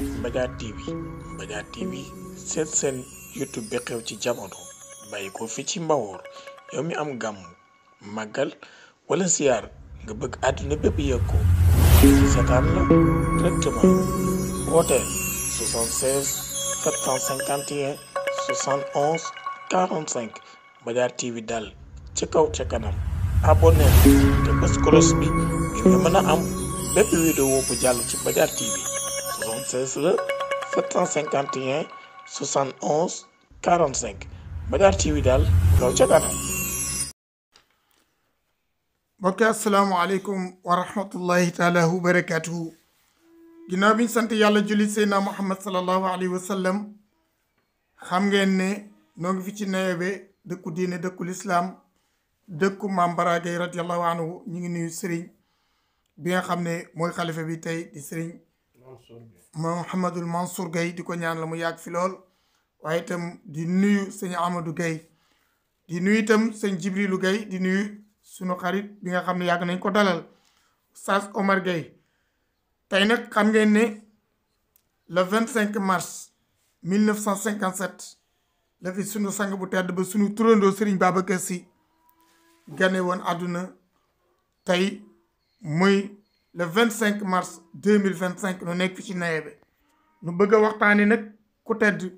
Mbadiar TV Mbadiar TV seen YouTube bi xew ci jamono bàyyi ko fi ci Mbawoor yow mi am gàmm màggal wala ziyaar nga bëgg àdduna bépp yëg ko seetaan la directement wooteel 76 751 71 45 Mbadiar TV dal ci kaw ca kanam abonné te bës cloche bi ngir nga mën a am bépp vidéo bu jàll ci Mbadiar TV 76 la 751 71 45 Mbadiar TV daal kaw ca kanam. mbokk asalaamaaleykum wa rahmatullahi taala wa barakaatuhu. ginnaaw bi ñu sant yàlla julli seydina Muhammad sallallahu alayhi wa sallam xam ngeen ne noo ngi fi ci Nayoobe dëkku diine dëkku lislaam dëkku maam Bara Gaye radiyallahu anhu ñu ngi nuyu sëriñ bi nga xam ne mooy xalifa bi tey di sëriñ Mouhamadul Mansour Gaye di ko ñaan la mu yàgg fi lool waaye itam di nuyu sëñ Amadou Gaye di nuyu itam sëñ Jibrilu Gaye di nuyu sunu xarit bi nga xam ne yàgg nañ ko dalal Oustaz Omar Gaye tey nag xam ngeen ne le 25 mars 1957 la fi sunu sang bu tedd ba sunu turandoo Serigne Babacar Sy gane woon àdduna tey muy le 25 mars 2025 nu nekk fi ci Nayoobe nu bëgg a waxtaane nag ku tedd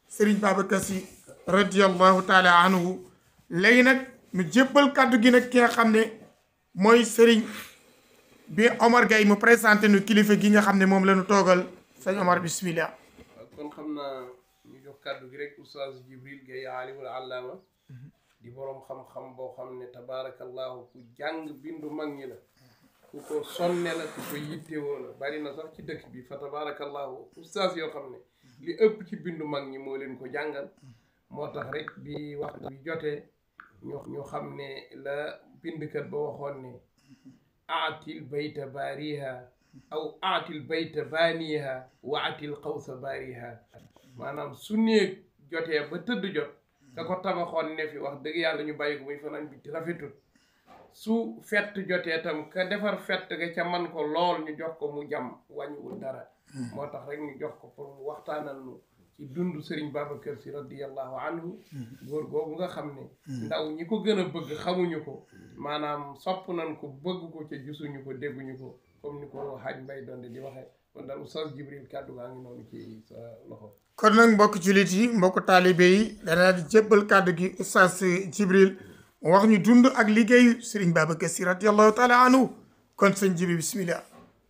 Serigne Babacar Sy radiyallahu taala anhu léegi nag nu jébbal kàddu gi nag ki nga xam ne mooy Serigne bi Omar Gaye mu présenté nu kilifa gi nga xam ne moom la ñu toogal sëñ Omar bismillah. kon xam naa ñu jox kàddu gi rek oustaz Jibril Gaye alimul allaama di boroom xam-xam boo xam ne tabaarakallahu ku jàng bindu mag ñi la ku ko sonne la ku ko yittewoo la bari na sax ci dëkk bi fa tabaarakallahu oustaz yoo xam ne li ëpp ci bindu mag ñi moo leen ko jàngal moo tax rek bi waxtu bi jotee ñu xam ne la bindkat ba waxoon ne aatil bayta baariha aw aatil bayta baaniha wa atil xawsa baariha maanaam su néeg jotee ba tëdd jot ka ko tabaxoon ne fi wax dëgg yàlla ñu bàyyi ko muy fanaan bi rafetul su fett jotee tam ka defar fett ga ca man ko lool ñu jox ko mu jam wàññiwul dara moo tax rek ñu jox ko pour mu waxtaanal nu ci dundu Serigne Babacar Sy radiyallahu anhu góor googu nga xam ne ndaw ñi ko gën a bëgg xamuñu ko maanaam sopp nañ ko bëgg ko ca gisuñu ko dégguñu ko comme ni ko Hadj Mbaye doon di waxee kon daal Oustaz Jibril kàddu gaa ngi noonu ci sa loxo. kon nag mbokk jullit yi mbokk taalibe yi danaa di jébbal kàddu gi Oustaz Jibril mu wax ñu dund ak liggéeyu Serigne Babacar Sy radiyallahu taala anhu kon sëñ Jibril bismillah.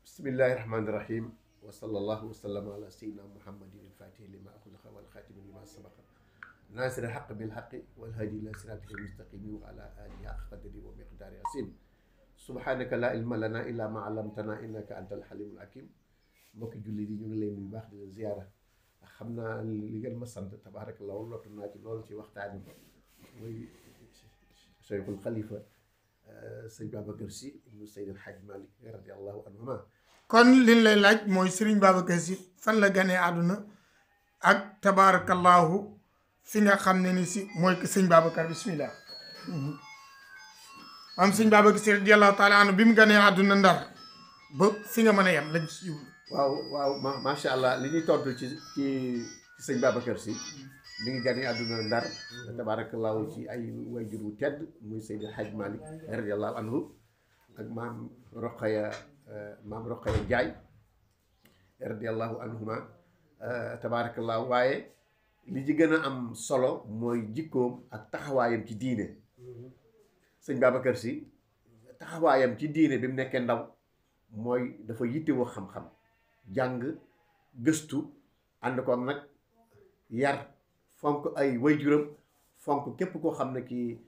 bismillahi rahmaani rahim wa sallallahu wa sallam ala sayyidina muhammadin al-fatihi lima ughliqa wal khatimi lima sabaqa nasir al-haqq bil haqqi wal hadi ila siratika al-mustaqim wa ala alihi haqqa qadri wa miqdari asim subhanaka la ilma lana illa ma allamtana innaka antal halimul hakim mbokki julli di ñu ngi leen nuyu baax di leen ziyaara xam naa li ngeen ma sant tabarakallahu lottu naa ci loolu ci waxtaani muy Cheikhul Khalifa sëñ Babacar Sy ibnu Seydil Hadj Malick radiyallahu anhuma kon liñ lay laaj mooy Serigne Babacar Sy fan la ganee àdduna ak tabarakallahu fi nga xam ne ni si mooy que sëñ Babacar bismillah am sëñ Babacar Sy radiyallahu taala anhu bi mu ganee àdduna Ndar ba fi nga mën a yem lañ ci jublu. waaw macha allah li ñuy tontu ci sëñ Babacar Sy mi ngi ganee àdduna Ndar tabarakallahu ci ay wayjur wu tedd muy Seydi Hadj Malick radiyallahu anhu ak maam Rokhaya Ndiaye radiyallahu anhuma tabarakallahu waaye li ci gën a am solo mooy jikkoom ak taxawaayam ci diine sëñ Babacar Sy taxawaayam ci diine bi mu nekkee ndaw mooy dafa yittewoo xam-xam jàng gëstu ànd ko nag yar fonk ay wayjuram fonk képp koo xam ne kii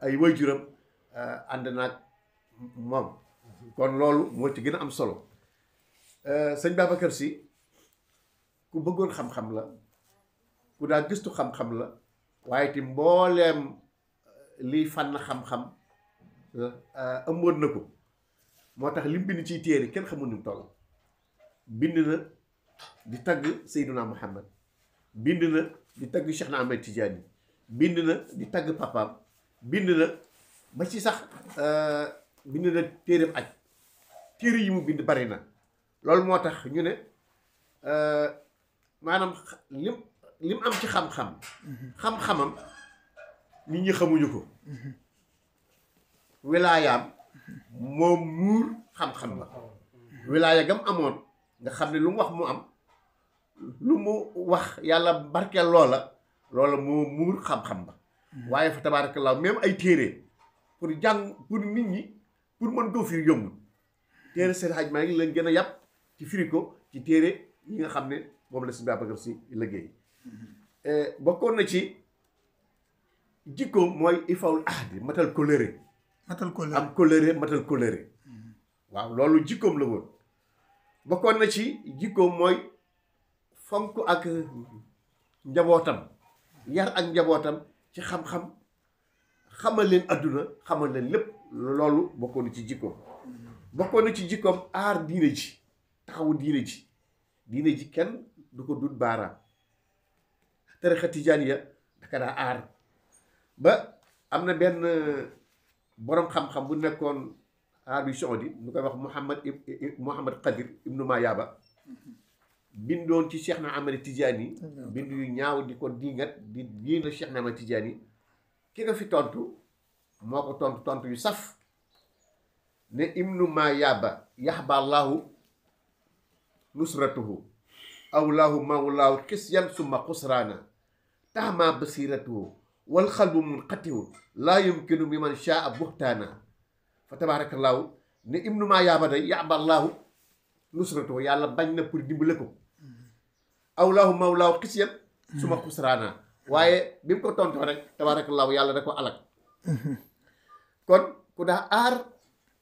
ay wayjuram ànd naag moom kon loolu moo ci gën a am solo sëñ Babacar Sy ku bëggoon xam-xam la ku daa gëstu xam-xam la waaye ti mbooleem liy fànn xam-xam ëmboon na ko moo tax lim bind ciy téere kenn xamul ni mu toll bind na di tagg Seydina Muhammad bind na di tagg Cheikh na Ahmed Tidiane bind na di tagg papaam bind na ba ci sax bind na téereem aj téere yi mu bind bari na loolu moo tax ñu ne maanaam lim am ci xam-xam xam-xamam nit ñi xamuñu ko wilaayaam moom muur xam-xam ba wilaaya gam amoon nga xam ne lu mu wax mu am lu mu wax yàlla barkeel loola moo muur xam-xam ba waaye fa tabaarakallaa même ay téere pour jàng pour nit ñi pour mën koo firi yombul téere seen xaj maa ngi leen gën a yàpp ci firi ko ci téere yi nga xam ne moom la si Babacar Si liggéey bokkoon na ci jikkoom mooy ifawul ahdi matal kóllëre am kóllëre matal kóllëre waaw loolu jikkoom la woon bokkoon na ci jikkoom mooy fonk ak njabootam yar ak njabootam ci xam-xam xamal leen adduna xamal leen lépp loolu bokkoon na ci jikkoom bokkoon na ci jikkoom aar diine ji taxawu diine ji kenn du ko dut baaraam tarixa tijaaniya daka daa aar ba am na benn boroom xam-xam bu nekkoon Arabie Saoudite ñu koy wax Mouhamad Qadir ibnu Mayaba bindoon ci Cheikh na Ahmed Tidiane bind yu ñaaw di ko diingat di diina Cheikh na Ahmed Tidiane ki nga fi tontu moo ko tontu yu saf ne ibnu Mayaba yaxba allahu nusratuhu awlaahu mawlaahu xisyan summa xusraana taxma basiratuhu wal xalbu munqatihu laa yumkinu mi man shaa buxtaana fa tabaarakallaahu ne ibnu Mayaba day yaxba allahu nusratuhu yàlla bañ na pour dimbale ko awlaahu mawlaahu xisyan summa xusraana waaye bi mu ko tontoo rek tabaarakallaahu yàlla da ko alak kon ku daa aar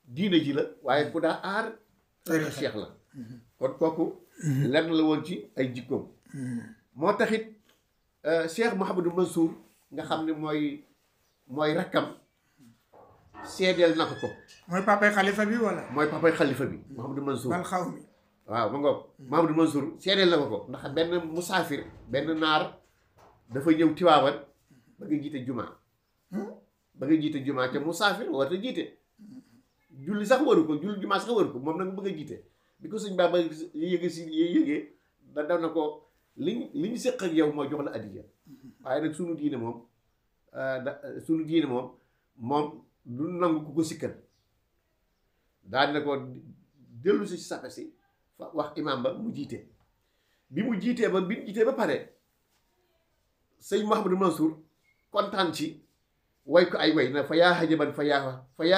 diine ji la waaye ku daa aar tarixa cheikh la kon kooku lenn la woon ci ay jikkoom moo taxit Cheikh Mouhamadou Mansour nga xam ne mooy rakkam seedeel na ko mooy papay xalifa bi wala mooy papay xalifa bi Mouhamadou Mansour bal xaw mi waaw ma ngoog Mouhamadou Mansour seedeel na ko ndax benn musaafir benn naar dafa ñëw Tiwaawan ba nga jiite jumaa ca musaafir war a jiite julli sax waru ko julli jumaa sax waru ko moom nag bëgg a jiite bi ko sëñ Baba yëgee da daw na ko li ñu séq ak yow mooy jox la addiya waaye nag sunu diine moom moom du nangu ku ko sikkal daal na ko dellu si sape si fa wax imam ba mu jiite bi mu jiitee ba pare sëñ Mouhamadou Mansour kontaan ci way ko ay way na fa yaa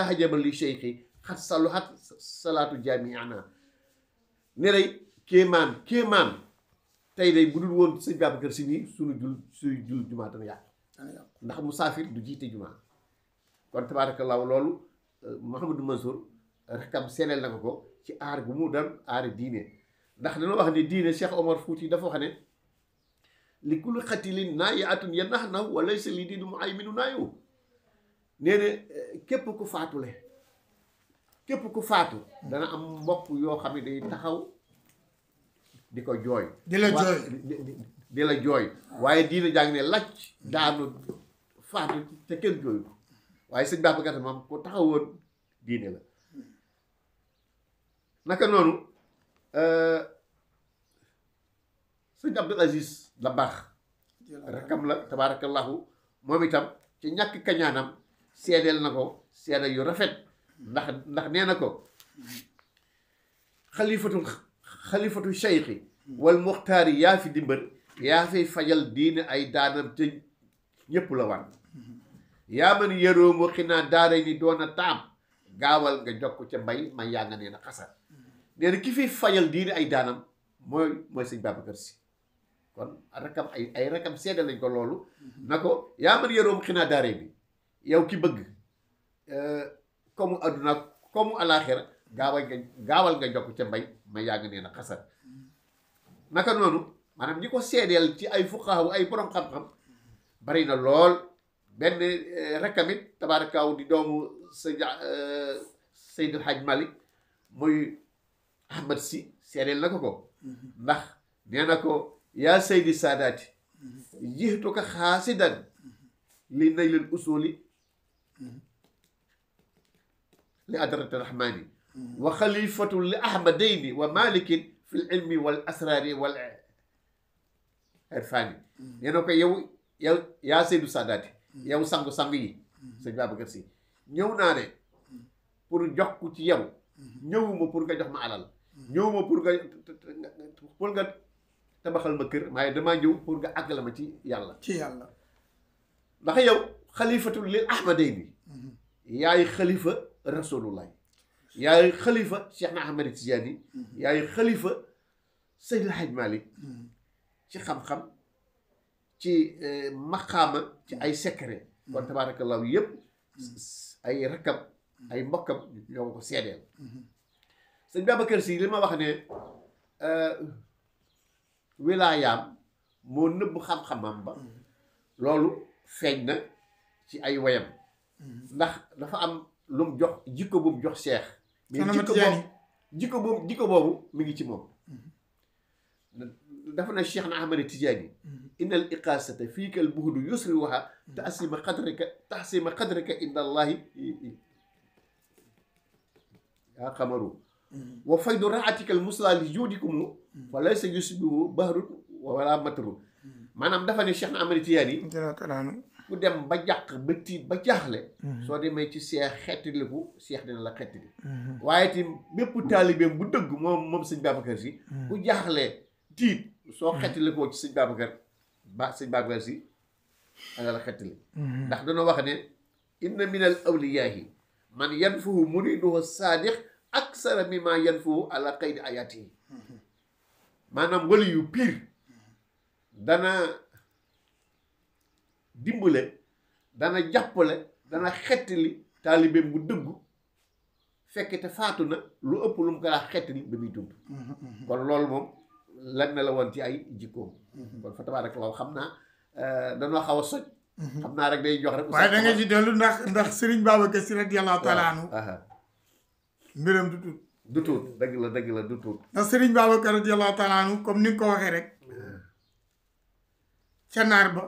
xajaban li cheikhi xat salu xat salaatu jamiana ne day kéemaan tey day bu dul woon sëñ Babacar Si nii suñu jul jumaa dana yàqu ndax musaafir du jiite jumaa kon tabaarakallaahu loolu Mouhamadou Mansour rakam seeneel na ko ci aar gu mu doon aari diine ndax dana wax ne diine Cheikh Omar Fouti dafa wax ne li kulli xatilin naa yi atun ya nax naw wala sa li diinu mu ay minu naayu nee na képp ku faatu dana am mbokk yoo xam ne day taxaw di ko jooy di la jooy waaye diina jàng ne lacc daanu faatu te kenn jooyu ko waaye sëñ Babacar moom ku taxawoon diine la naka noonu sëñ Abdul Aziz la baax rakam la tabaarakallahu moom itam ci ñàkk kañaanam seedeel na ko seede yu rafet ndax nee na ko xalifatu cheikhi wal muxtaari yaa fi dimbal yaa fay fajal diine ay daanam te ñépp la wan yaa man yëroomo xinaa daara ni doona taam gaawal nga jokk ca mbay ma yaa nga nee na xasar nee na ki fi fajal diine ay daanam mooy sëñ Babacar Si kon rakam ay rakam seede lañ ko loolu na ko yaa man yëroomo xinaa daara bi yow ki bëgg comme adduna comme alaxira gaawal nga jokk ca mbay ma yaa nga nee na xasar naka noonu maanaam ñi ko seedeel ci ay fuqaaw ay borom xam-xam bari na lool benn rakkamit tabaarakaaw di doomu Seydil Hadj Malick muy Ahmad Si seedeel na ko ndax nee na ko yaa Seydi Saadaati jixtuka xaasidan li naylil usuli li adrati rahmani wa xalifatu li ahmadayni wa malikin fil ilmi wal asrari wal irfani nee na ko yow yaa Seydou Saadaati yow sangu-sang yi sëñ Babacar Si ñëw naa ne pour jox ko ci yow ñëwuma pour nga jox ma alal ñëwuma pour nga tabaxal ma kër waaye damaa ñëw pour nga àggale ma ci yàlla ndax yow xalifatul lil ahmadayni yaay xalifa rasulullah yaay xalifa Cheikh na Ahmed Tidiane yaay xalifa Seydil Hadj Malick ci xam-xam ci maqaama ci ay secret kon tabaarakallahu yëpp ay rakkam ay mbokkam ñoo ko seedeel sëñ Babacar Si li ma wax ne wilaayaam moo nëbb xam-xamam ba loolu feeñ na ci ay wayam ndax dafa am lu mu jox jikko bu mu jox Cheikh mais jikko boobu mi ngi ci moom dafa ne Cheikh na Ahmad Tidiane innal iqaasata fiika al buhdu yusri waxa taxsima qadrika inda allahi yaa xamaru wa faydu raatika al musla li juudikumu fa laysa yusbihu bahrun wala matru maanaam dafa ne Cheikh na Ahmad Tidiane ku dem ba jàq ba tiit ba jaaxle soo demee ci Cheikh xettiliku Cheikh dina la xettili waaye tim bépp taalibeem bu dëgg moom sëñ Babacar Si ku jaaxle tiit soo xettilikoo ci sëñ Babacar Si danga la xettili ndax dana wax ne inna min al awliyaahi man yanfuhu muriduhu saadiq aksara mimma yanfuhu ala qaydi ayatihi maanaam wali yu pire dana dimbale dana jàppale dana xettali taalibeem bu dëggu fekk te faatu na lu ëpp lu mu ko daa xettali ba muy dund kon loolu moom lan na la woon ci ay jikkoom kon fa tabarakallahu xam naa danoo xaw a soj xam naa rek day jox rek waaye da nga ci dellu ndax Serigne Babacar Si radiyallahu taala anhu mbiram du tuut dëgg la du tuut ndax Serigne Babacar radiyallahu taala anhu comme ni nga ko waxee rek ca naar ba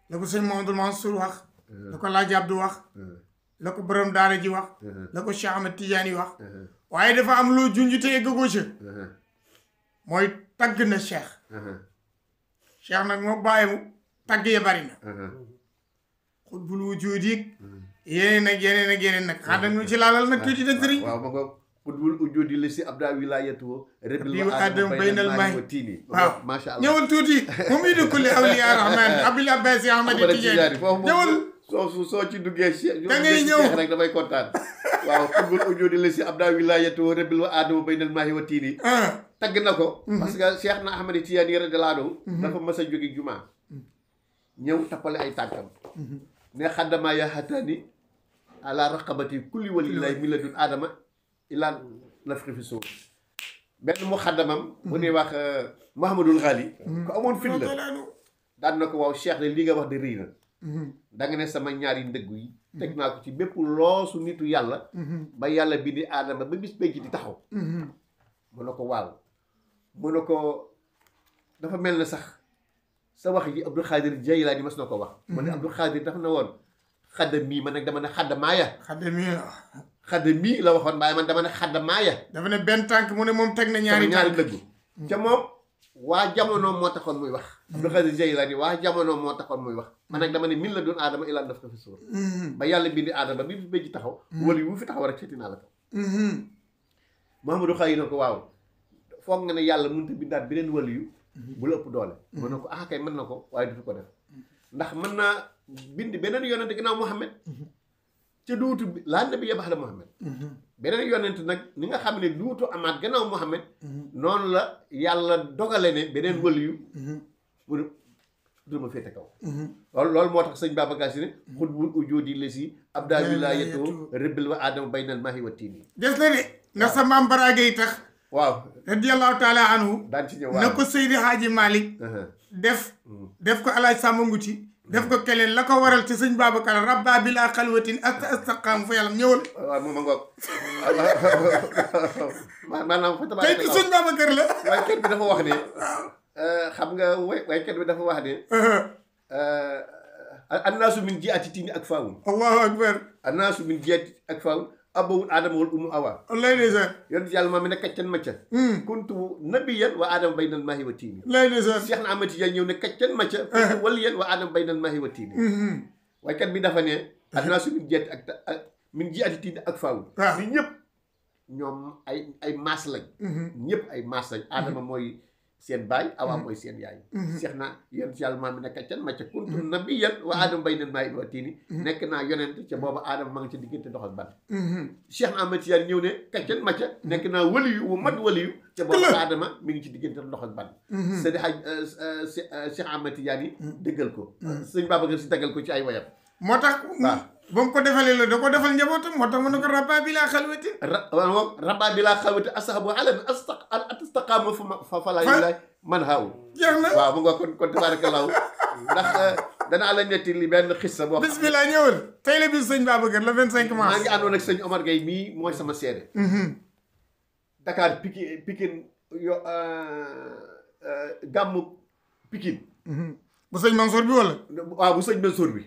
la ko sëñ Mamadou Mansour wax la ko Laaji Abdou wax la ko borom daara ji wax la ko Cheikh Ahmed Tidiane wax waaye dafa am loo junj te eggagoo ca mooy tagg na Cheikh nag moo bàyyi tagg ya bari na xutbul wujuudi yeneen nag xanaa dañu ci laalal nag tuuti nag sëriñ waaw ma nga xutbul wujuudi li si abda wilayatu rabbil adam baynal mahi wa tiini waaw macha allah ñëwal tuuti moom it kulli awliya rahman abil abbas ahmad Tidiane ñëwal soo ci duggee da ngay ñëw rek damay kontaan waaw xutbul wujuudi li si abda wilayatu rabbil adam baynal mahi wa tiini tagg na ko parce que Cheikh na Ahmad Tidiane radiyallahu anhu dafa mas a jóge jumaa ñëw tappale ay tànkam ne xaddama ya xatani ala raqabati kulli walillahi mi la dun aadama ilaan nafxi fi suuf benn mu xaddamam bu ñuy wax Mahamadul Ghali ko amoon fit la daan na ko waaw Cheikh de li nga wax de rëy na da nga ne sama ñaari ndëggu yi teg naa ko ci bépp loosu nitu yàlla ba yàlla bindi aadama ba bis penc di taxaw mu ne ko waaw mu ne ko dafa mel na sax sa wax ji Abdul Xaadir Jaylaani mas na ko wax mu ne Abdul Xaadir dafa na woon xaddamii man nag dama ne xaddamaaya xaddamii la waxoon waaye man dama ne xaddamaaya dafa ne benn tànk mu ne moom teg na ñaari dëgg ca moom waa jamono moo taxoon muy wax Abdul Xaadir Jaylaani waa jamono moo taxoon muy wax man nag dama ne min la doon aadama ilaan daf ko fi suur ba yàlla bindi aadama bi béjji taxaw wala yu fi taxaw rek seeti naa la taw Mahamadou Xayi na ko waaw foog nga ne yàlla mënut a bindaat beneen waliyu bu la ëpp doole mën na ko kay mën na ko waaye du ko def ndax mën naa bind beneen yonent ginnaaw Muhammad ca duutu laa nabi ya baxda Muhammad beneen yonent nag ni nga xam ne duutu amaat gannaaw Muhammad noonu la yàlla dogale ne beneen waliyu mu du ma féete kaw loolu moo tax sëñ Babacar Si ne xutbul ujoodi la si abda wilayatu rëbbil wa aadama baynal mahi wa tiini des na de ndax sa maam Baraage yi tax waaw radiyallahu taala anhu daan ci ñëw na ko Seydi Hadji Malick def ko alaaj Samba Nguti def ko keleen la ko waral ci sëñ Babacar rabba bila xalwatin astaqam fa yàlla ñëwal waaw moom a ngoog maanaam fa tabaaraka tey sëñ Babacar la waykat bi dafa wax ne xam nga waykat bi dafa wax ne annaasu min jiati tiini ak faawun allahu akbar annaasu min jiati ak faawun abawul aadama wal umu awa lay ndeysaan yonent yàlla maa mi ne kaccan macca kuntu nabiyan wa aadama baynal maahi wa tiini lay ndeysaan Cheikh na Ahmad Tidiane ñëw ne kaccan macca kuntu waliyan wa aadama baynal maahi wa tiini waaye kat bi dafa ne annaasu min jeet ak min ji ati tiini ak faawu ni ñëpp ñoom ay maas lañ ñëpp ay maas lañ aadama mooy seen baay awa mooy seen yaay Cheikh na yonent yàlla maa mi ne kaccan macca kuntu nabiyan wa aadama baynal maahi wa tiini nekk naa yonent ca booba aadama maa ngi ci diggante ndox ak ban Cheikh na Ahmad Tidiane ñëw ne kaccan macca nekk naa waliyu wu mat waliyu ca booba aadama mi ngi ci diggante ndox ak ban sëñ Haj Cheikh Ahmad Tidiane yi dëggal ko sëñ Babacar Si dëggal ko ci ay wayam moo tax ba mu ko defalee la da ko defal njabootam moo tax mu ne ko rabba bi laa xalwatin rabba bi laa xalwati asahabu alam astaqaama fa falaa yulaay man haaw jeex na waaw mu nga kon tabaarakallaahu ndax danaa la netti li benn xissa boo bismillah ñëwal tey la bis sëñ Babacar le 25 mars maa ngi àndoon ak sëñ Omar Gueye mii mooy sama seede Dakar Pikine yo gàmmu Pikine bu sëñ Mansour bi wala waaw bu sëñ Mansour bi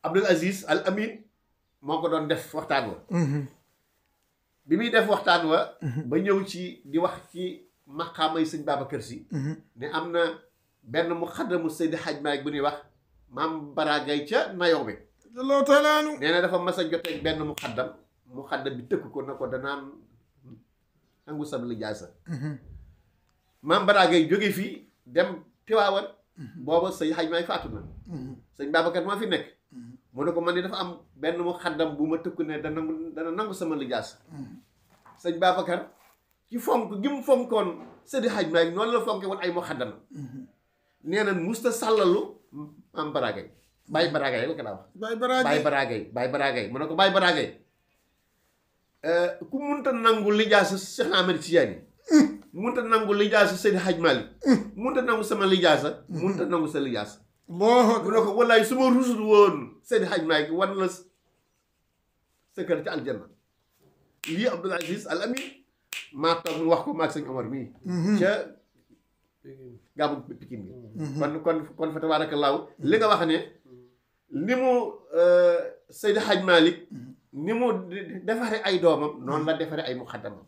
Abdul Aziz Al Amin moo ko doon def waxtaan wa bi muy def waxtaan wa ba ñëw ci di wax ci maqaamay sëñ Babacar Si ne am na benn mu xaddamu Seydi Hadj Malick bu ñuy wax maam Baragay ca Nayoobe allahu taala anu nee na dafa mas a joteeg benn mu xaddam bi tëkk ko na ko danaan nangu sab li jaasa maam Baragay jóge fii dem Tiwaawan booba sëñ Hadj Malick faatu na sëñ Babacar moo fi nekk mu ne ko man ni dafa am benn mu xaddam bu ma tëkk ne dana nangu sama lijaas sëñ Babacar ci fonk gi mu fonkoon Seydi Hadj Malick noonu la fonke woon ay mu xaddam nee na musta sàllalu maam Baragay Baye Baragay la ko daa wax Baye Baragay mu ne ko Baye Baragay ku munta nangu lijaas Cheikh Ahmed Tidiane munta nangu lijaasa Seydi Hadj Malick munta nangu sama lijaasa munta nangu sa lijaasa mu ne ko wallaay su ma rusul woon Seydi Hadj Malick wan la sa kër ci aljanna lii Abdoul Aziz Al Amin maa toog mu wax ko maag sëñ Omar mii ca gàmmu Pikine bi kon fa tabaarakallaahu li nga wax ne ni mu Seydi Hadj Malick ni mu defare ay doomam noonu la defare ay muxaddamam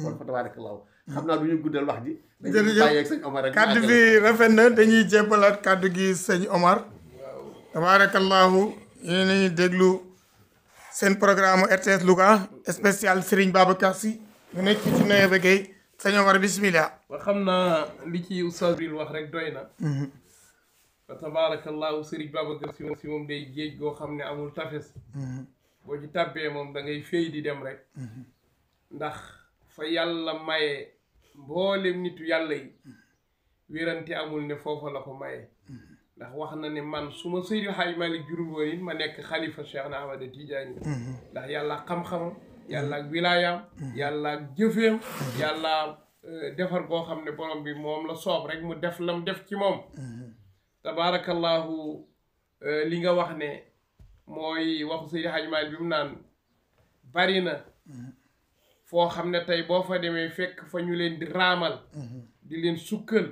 kon fa tabaarakallaahu xam naa du ñu guddal wax ji dañuy bàyyeeg sëñ Omar rek kàddu bi rafet na dañuy jébbalaat kàddu gi sëñ Omar tabaarakallaahu yéen a ngi déglu seen programme RTS Louga spécial Serigne Babacar Sy ñu nekk ci Nayoobe Gueye sëñ Omar bismillah ba xam naa li ci Oustaz Bril wax rek doy na fa tabaarakallaahu Serigne Babacar Sy moom day géej goo xam ne amul tafes boo ci tàbbee moom da ngay féy di dem rek ndax fa yàlla maye mboolem nitu yàlla yi wérante amul ne foofa la ko maye ndax wax na ne man su ma Seydi Hadj Malick jurul woon it ma nekk xalifa Cheikh na Ahmada Tidiane ndax yàlla xam-xamam yàlla ak wilaayaam yàlla ak jëfeem yàlla defar boo xam ne borom bi moom la soob rek mu def lam def ci moom tabaarakallahu li nga wax ne mooy waxu Seydi Hadj Malick bi mu naan bari na foo xam ne tey boo fa demee fekk fa ñu leen di raamal di leen sukkal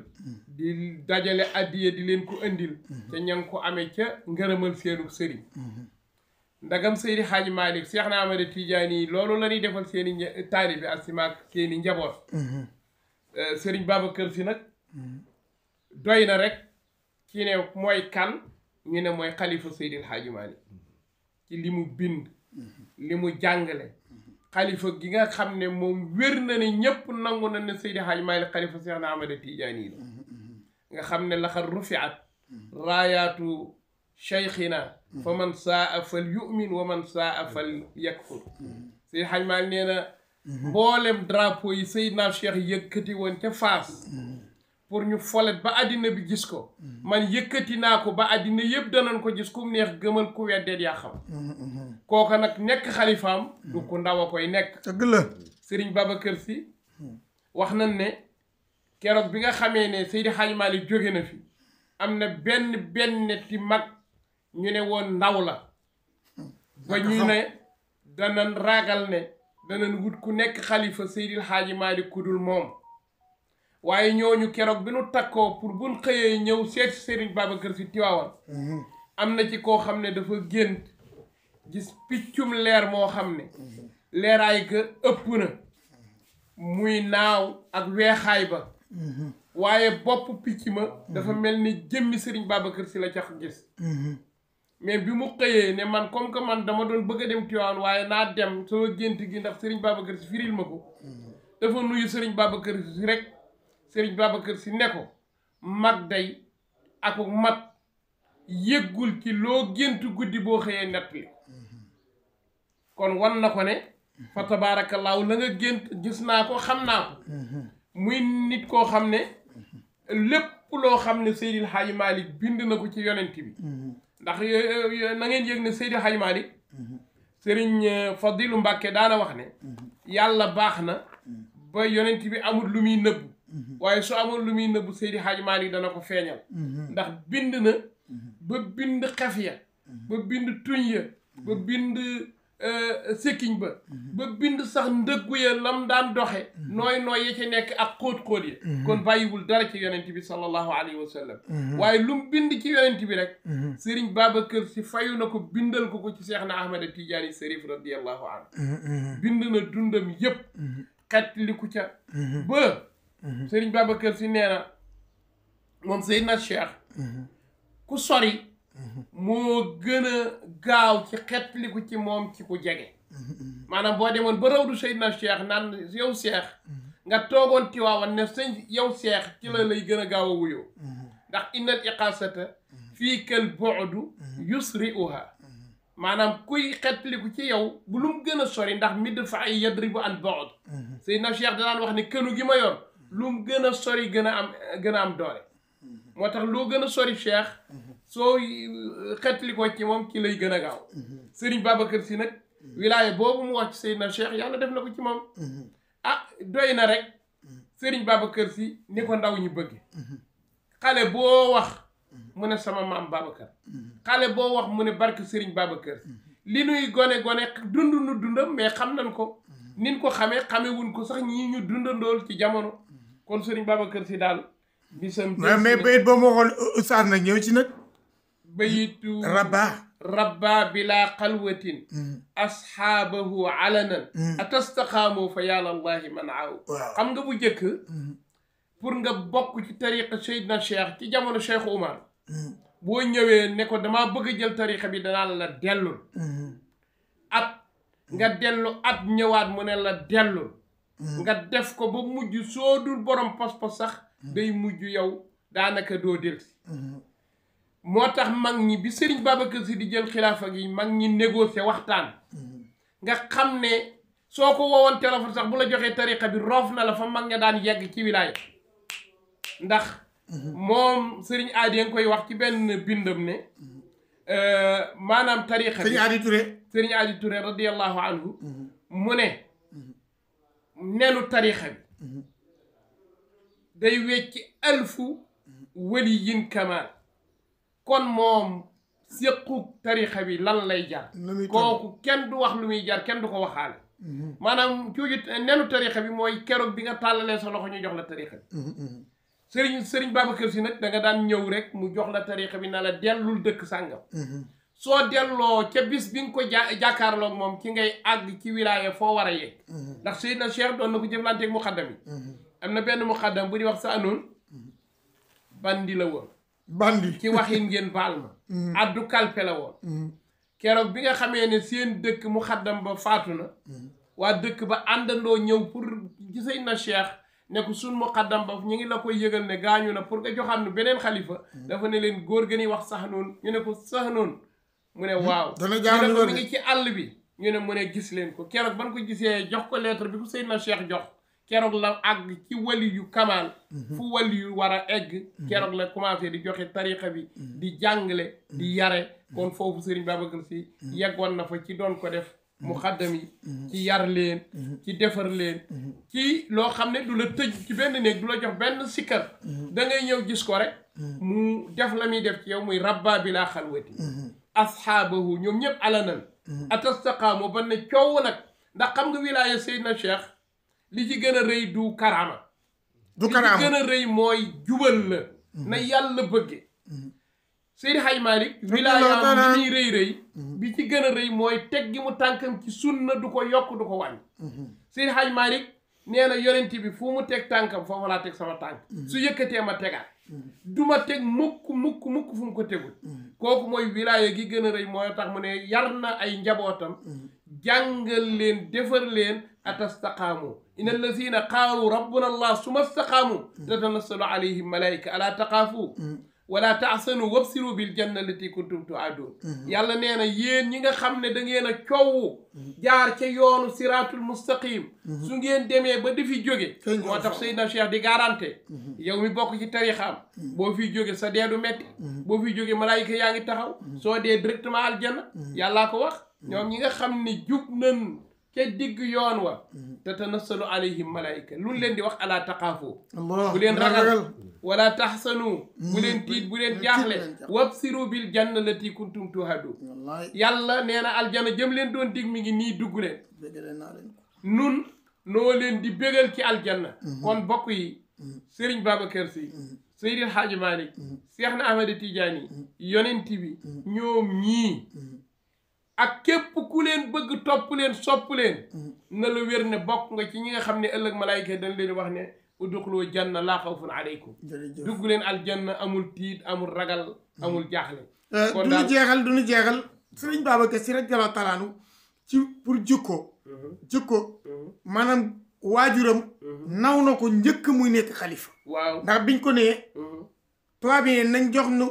di dajale addiya di leen ko indil te ña ngi ko amee ca ngërëmal seenu sëriñ ndagam Seydi Hadj Malick Cheikh na Ahmada Tidiane yi loolu la ñuy defal seeni taalibe ak simaak seeni njaboot sëriñ Babacar Sy nag doy na rek ci ne mooy kan ñu ne mooy xalifa Seydi Hadj Malick ci li mu bind li mu jàngale xalifa gi nga xam ne moom wér na ne ñépp nangu na ne Seydi Hadj Malick xalifa Cheikh na Ahmada Tidiane yi la nga xam ne laxad rufiat raayaatu cheikhina fa man saa fal yu'min wa man saa fal yakfur Seydi Hadj Malick nee na mboolem drapeau yi Seydina Cheikh yëkkati woon ca Faas pour ñu folet ba àddina bi gis ko man yëkkati naa ko ba àddina yëpp danañ ko gis ku neex gëmal ku weddeet yaa xam kooka nag nekk xalifaam du ko ndaw a koy nekk dëgg la Serigne Babacar Sy wax nañ ne keroog bi nga xamee ne Seydi Hadj Malick jóge na fi am na benn ti mag ñu ne woon ndaw la ba ñu ne danañ ragal ne danañ wut ku nekk xalifa Seydi Hadj Malick ku dul moom waaye ñooñu keroog bi nu takkoo pour buñ xëyee ñëw seet Serigne Babacar Sy Tiwaawan am na ci koo xam ne dafa gént gis piccum leer moo xam ne leeraay ga ëpp na muy naaw ak weexaay ba waaye bopp picc ma dafa mel ni jëmmi Serigne Babacar Sy la ca gis mais bi mu xëyee ne man comme que man dama doon bëgg a dem Tiwaawan waaye naa dem sama gént gi ndax Serigne Babacar Sy firil ma ko dafa nuyu Serigne Babacar Sy rek Serigne Babacar Sy ne ko mag day ak mat yëggul ci loo gént guddi boo xëyee nett li kon wan na ko ne fa tabaarakallaahu la nga gént gis naa ko xam naa ko muy nit koo xam ne lépp loo xam ne Seydil Hadji Malick bind na ko ci yonent bi ndax na ngeen yëg ne Seydil Hadji Malick Serigne Fadilu Mbàkke daana wax ne yàlla baax na ba yonent bi amul lu muy nëbbu waaye su amul lu muy nëbbu Seydil Hadji Malick dana ko feeñal ndax bind na ba bind xef ya ba bind tuñ ya ba bind sikkiñ ba bind sax ndëggu ya lam daan doxe nooy ya ca nekk ak xóot-xóot ya kon bàyyiwul dara ci yonent bi sallallahu alayhi wa sallam waaye lu mu bind ci yonent bi rek Serigne Babacar Sy fayu na ko bindal ko ci Seex na Ahmada Tijaani Sharif radiyallahu anhu bind na dundam yépp xet li ku ca ba Serigne Babacar Sy nee na moom Seydina Cheikh ku sori moo gën a gaaw ci xetliku ci moom ci ku jege maanaam boo demoon ba rawdu Seydina Cheikh naan yow Cheikh nga toogoon Tiwaawan ne sëñ yow Cheikh ci la lay gën a gaaw a wuyoo ndax innal iqaasata fii kal bu'du yusri'uha maanaam kuy xetliku ci yow bu lu mu gën a sori ndax midd fa ay yadribu an bu'd Seydina Cheikh da daan wax ne kënu gi ma yor lu mu gën a sori gën a am doole moo tax loo gën a sori Cheikh soo xetli ko ci moom ci lay gën a gaaw Serigne Babacar Sy nag wilaaya boobu mu wax ci Seydina Cheikh yàlla def na ko ci moom ah doy na rek Serigne Babacar Sy ni ko ndaw ñi bëgg xale boo wax mu ne sama maam Babacar xale boo wax mu ne barke Serigne Babacar li nuy gone dund nu dundam mais xam nañ ko nin ko xamewuñ ko sax ñii ñu dundandool ci jamono kon Serigne Babacar Sy daal bisam mais bayit boo ma waxoon oustaz nag ñëw ci nag bayitu rabba bila xalwatin ashaabahu alanan atastaqaamu fa yàllallahi man aaw xam nga bu njëkk pour nga bokk ci tariqa Seydina Cheikh ci jamono Cheikh Oumar boo ñëwee ne ko damaa bëgg a jël tariqa bi danaa la dellul at nga dellu at ñëwaat mu ne la dellul nga def ko ba mujj soo dul borom pas-pas sax day mujj yow daanaka doo delsi moo tax mag ñi bi Serigne Babacar Sy di jël xilaafa gi mag ñi négocier waxtaan nga xam ne soo ko woowoon téléphone sax bu la joxee tariqa bi roof na la fa mag ña daan yegg ci wilaaya ndax moom Serigne Adi nga koy wax ci benn bindam ne maanaam tariqa bi Serigne Adi Touré radiyallahu anhu mu ne nenu tariqa bi day wecci alfu waliyin kamal kon moom séqu tarixa bi lan lay jar kooku kenn du wax lu muy jar kenn du ko waxaale maanaam cuuju nenu tarixa bi mooy keroog bi nga tàllalee sa loxo ñu jox la tarixa bi sëriñ Babacar Sy nag da nga daan ñëw rek mu jox la tarixa bi na la dellul dëkk sàngam soo delloo ca bis bi nga ko jàkkaarloog moom ci ngay àgg ci wilaaya foo war a yegg ndax Seydina Cheikh doon na ko jëflanteeg muqaddam yi am na benn muqaddam bu di wax sa anoon bandi la woon bandi ci waxin ngeen baal ma addu kalpe la woon keroog bi nga xamee ne seen dëkk muqaddam ba faatu na waa dëkk ba àndandoo ñëw pour ci Seydina Cheikh ne ko sun muqaddam ba ñu ngi la koy yëgal ne gaañu na pour nga joxaat nu beneen xalifa dafa ne leen góor gën wax sax noonu ñu ne ko sax noonu mu ne waaw ñu ne ko mi ngi ci àll bi ñu ne mu ne gis leen ko keroog ban ko gisee jox ko lettre bi ko Seydina Cheikh jox keroog la àgg ci wali yu kamal fu wali yu war a egg keroog la commencé di joxe tariqa bi di jàngale di yare kon foofu Serigne Babacar Sy yeggoon na fa ci doon ko def muqaddam yi ci yar leen ci defar leen ci loo xam ne du la tëj ci benn néeg du la jox benn sikkar da ngay ñëw gis ko rek mu def la muy def ci yow muy rabba bi laa xalwati ashaabahu ñoom ñëpp alanan atastaqaamu ba ne coow nag ndax xam nga wilaaya Seydina Cheikh li ci gën a rëy du karaama li ci gën a rëy mooy jubal la na yàlla bëgge Seydi Hadj Malick wilaayaam li muy rëy rëy bi ci gën a rëy mooy teg gi mu tànkam ci sunna du ko yokk du ko wàññi Seydi Hadj Malick nee na yonent bi fu mu teg tànkam foofu laa teg sama tànk su yëkkatee ma tegaat du ma teg mukk fu mu ko tegul kooku mooy wilaaya gi gën a rëy mooy tax mu ne yar na ay njabootam jàngal leen defar leen atastaqaamu inna allazina qaalu rabbuna allah summa staqaamu tatanassalu alayhim malaika ala taqaafu wala taxsanu wabsiru bil janna allati kuntum tuadun yàlla nee na yéen ñi nga xam ne da ngeen a coow jaar ca yoonu siratul mustaqim su ngeen demee ba di fi jóge moo tax Seydina Cheikh di garanté yow mi bokk ci tarixaam boo fiy jóge sa deedu metti boo fiy jóge malaayika yaa ngi taxaw soo dee directement aljanna yàllaa ko wax ñoom ñi nga xam ne jub nañ ca digg yoon wa tatanassalu alayhim malaayika lu leen di wax ala taqaafu bu leen ragal wala taxsanu bu leen tiit bu leen jaaxle wabsiru bil janna lati kuntum tuhadu yàlla nee na aljana jëm leen doon dig mi ngi nii dugg leen nun noo leen di bégal ci aljanna kon bokk yi Serigne Babacar Sy Seydil Hadji Malick Cheikh na Ahmed Tidiane yonent bi ñoom ñii ak képp ku leen bëgg topp leen sopp leen na la wér ne bokk nga ci ñi nga xam ne ëllëg malaayika dañ leen wax ne udxuluu janna laa xawfun aleykum dugg leen aljanna amul tiit amul ragal amul jaaxle kon du ñu jeexal Sëriñ Babacar Sy radiyallaahu taala anhu ci pour jikko maanaam waajuram naw na ko njëkk muy nekk xalifa waaw ndax biñ ko nee tubaab yi nañ jox nu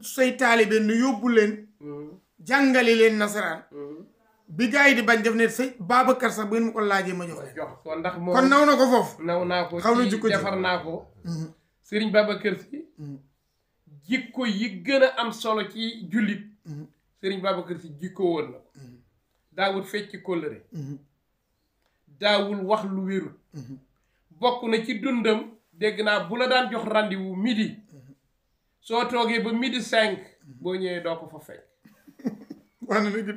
say taalibe nu yóbbu leen jàngale leen nasaraan bi gars yi di bañ def ne sëñ Babacar sax bu ngeen ma ko laajee ma jox ko ndax moom kon naw na ko foofu naw naa ko xaw na jikko defar naa ko Serigne Babacar Sy jikko yi gën a am solo ci jullit Serigne Babacar Sy jikko woon na ko daawul fecc kóllëre daawul wax lu wérul bokk na ci dundam dégg naa bu la daan jox rendez-vous midi soo toogee ba midi 5 boo ñëwee doo ko fa fekk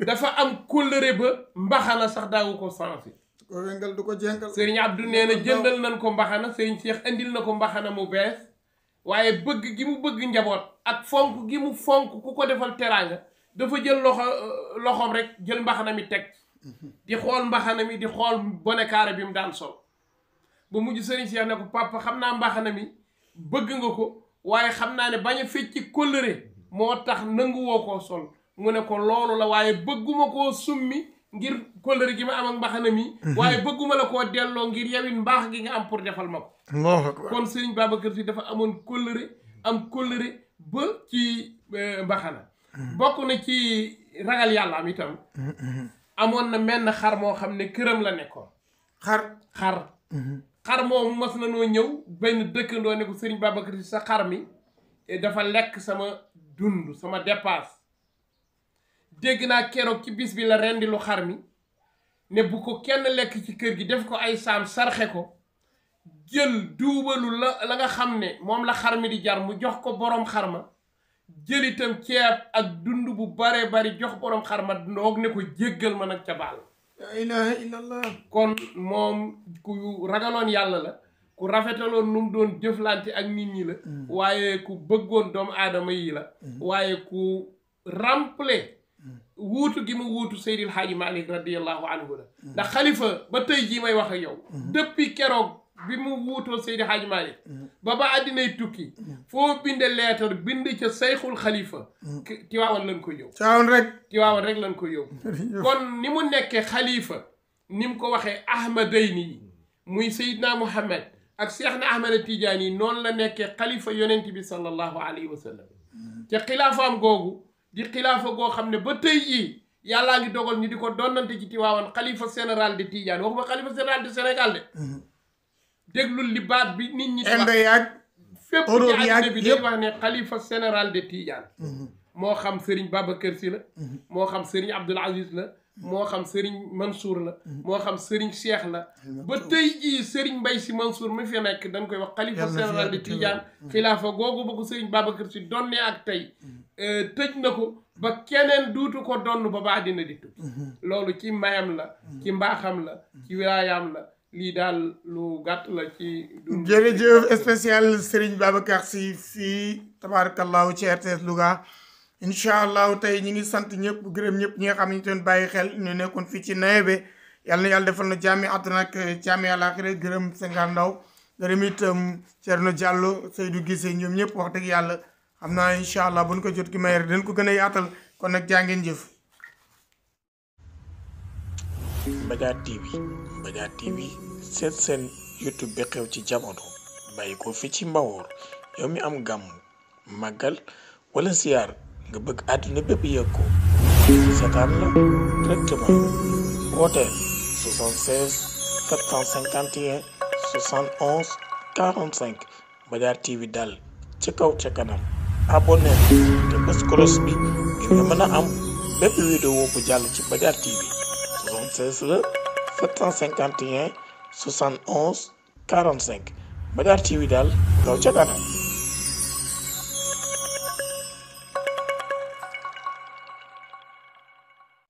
dafa am kóllëre ba mbaxana sax daawu ko sansi ko wengal du ko jengal Serigne Abdou nee na jëndal nañ ko mbaxana Serigne Cheikh andil na ko mbaxana mu bees waaye bëgg gi mu bëgg njaboot ak fonk gi mu fonk ku ko defal teraanga dafa jël loxoom rek jël mbaxana mi teg di xool mbaxana mi di xool bonekaare bi mu daan sol ba mujj Serigne Cheikh ne ko papa xam naa mbaxana mi bëgg nga ko waaye xam naa ne bañ a fecc kóllëre moo tax nanguwoo koo sol mu ne ko loolu la waaye bëgguma koo summi ngir kóllëre gi ma am ak mbaxana mi waaye bëgguma la koo delloo ngir yawit mbaax gi nga am pour defal ma ko kon Serigne Babacar Sy dafa amoon kóllëre ba ci mbaxana bokk na ci ragal yàlla am itam amoon na menn xar moo xam ne këram la nekkoon xar moomu mas na noo ñëw benn dëkkandoo ne ko Serigne Babacar Sy sa xar mi dafa lekk sama dund sama dépasse dégg naa keroog ci bis bi la rendi lu xar mi ne bu ko kenn lekk ci kër gi def ko ay saam sarxe ko jël duubalu la nga xam ne moom la xar mi di jar mu jox ko boroom xar ma jël itam ceeb ak dund bu bare bari jox boroom xar ma ndoog ne ko jéggal ma nag ca baal la ilaha illallah kon moom ku ragaloon yàlla la ku rafetaloon nu mu doon jëflante ak nit ñi la waaye ku bëggoon doomu aadama yi la waaye ku remplir wuutu gi mu wuutu Seydil Hadji Malick radiyallahu anhu la ndax xalifa ba tey jii may wax ak yow depuis keroog bi mu wuutoo Seydil Hadji Malick ba àddinay tukki foo binde leetar bind ca sayxul xalifa Tiwaawan lañ ko yóbbu Tiwaawan rek lañ ko yóbbu kon ni mu nekkee xalifa ni mu ko waxee ahmadayni yi muy Seydina Muhammad ak Cheikh na Ahmed Tidiane yi noonu la nekkee xalifa yonent bi sallallahu alayhi wa sallam te xilaafaam googu di xilaafa goo xam ne ba tey jii yàllaa ngi dogal ñu di ko donnante ci Tiwaawan xalifa général de Tidiane waxuma xalifa général de Sénégal de déglul li baat bi nit ñi fépp ci àddina bi day wax ne xalifa général de Tidiane moo xam Serigne Babacar Sy la moo xam Serigne Abdoul Aziz la moo xam Serigne Mansour la moo xam Serigne Cheikh la ba tey jii Serigne Mbaye Sy Mansour mi fi nekk dañ koy wax xalifa général de Tidiane xilaafa googu ba ko Serigne Babacar Sy donnee ak tey tëj na ko ba keneen duutu ko donn ba àddina di tukki loolu ci mayam la ci mbaaxam la ci wilaayaam la lii daal lu gàtt la ci jërëjëf spécial Serigne Babacar Sy fii tabarakallahu ci RTS Louga incha allahu tey ñi ngi sant ñëpp gërëm ñëpp ñi nga xam ne ñu doon bàyyi xel ñu nekkoon fii ci Naébé yàlla na yàlla defal na jàmmi àdduna ak jàmmi àllaaxira gërëm Senghane Ndaw gërëm itam Thierno Diallo Seydou Guissé ñoom ñëpp wax dëgg yàlla xam naa incha allah bu ñu ko jot ki may rek dañ ko gën a yaatal kon nag jaa ngeen jëf. Mbadiar TV seen YouTube bi xew ci jamono bàyyi ko fi ci Mbawoor yow mi am gàmm màggal wala siyaar nga bëgg àdduna bépp yëg ko seetaan la directement wooteel 76 751 71 45 Mbadiar TV daal ci kaw ca kanam abonné te bës cloche bi ngir nga mën a am bépp vidéo bu jàll ci Mbadiar TV 76 la 751 71 45 Mbadiar TV daal kaw ca kanam